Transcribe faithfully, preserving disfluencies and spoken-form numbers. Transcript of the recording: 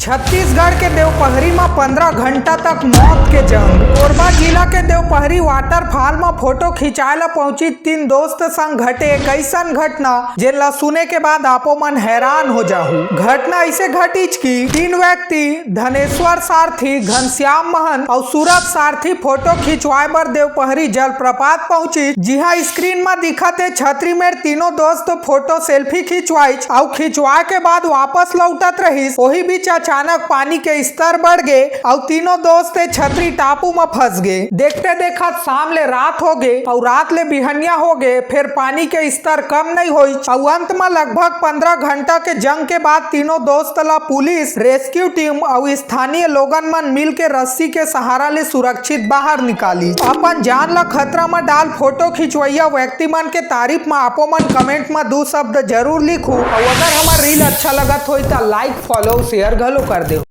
छत्तीसगढ़ के देवपहरी म पंद्रह घंटा तक मौत के जंग। कोरबा जिला के देवपहरी वाटरफॉल म फोटो खिंचाए ला पहुंची तीन दोस्त संग घटे एक अइसन घटना, जेन ला सुने के बाद आपो मन हैरान हो जाहू। घटना अइसे घटिच कि तीन व्यक्ति धनेश्वर सारथी, घनश्याम महंत अउ सूरज सारथी फोटो खिंचवाए बर देवपहरी जलप्रपात पहुंची, जिहां स्क्रीन म दिखत हे छतरी मेर तीनों दोस्त फोटो सेल्फी खिंचवाइच अउ खिंचवाए के बाद वापस लौटत रहिस। ओही बीच अचानक पानी के स्तर बढ़ गे अउ तीनों दोस्त ए छतरी टापू म फंस गे। देखते देखत शाम ले रात हो गे अउ रात ले बिहनिया हो गे, फेर पानी के स्तर कम नइ होइच अउ अंत म लगभग पंद्रह घंटा के जंग के बाद तीनों दोस्त ला पुलिस, रेस्क्यू टीम अउ स्थानीय लोगन मन मिल के रस्सी के सहारा ले सुरक्षित बाहर निकाली। अपन जान ला खतरा म डाल फोटो खिंचवइया व्यक्ति मन के तारीफ म आपो मन कमेंट म दू शब्द जरूर लिखू। अउ अगर हमर रील अच्छा लगत होई त लाइक, फॉलो, शेयर घलो कर देव।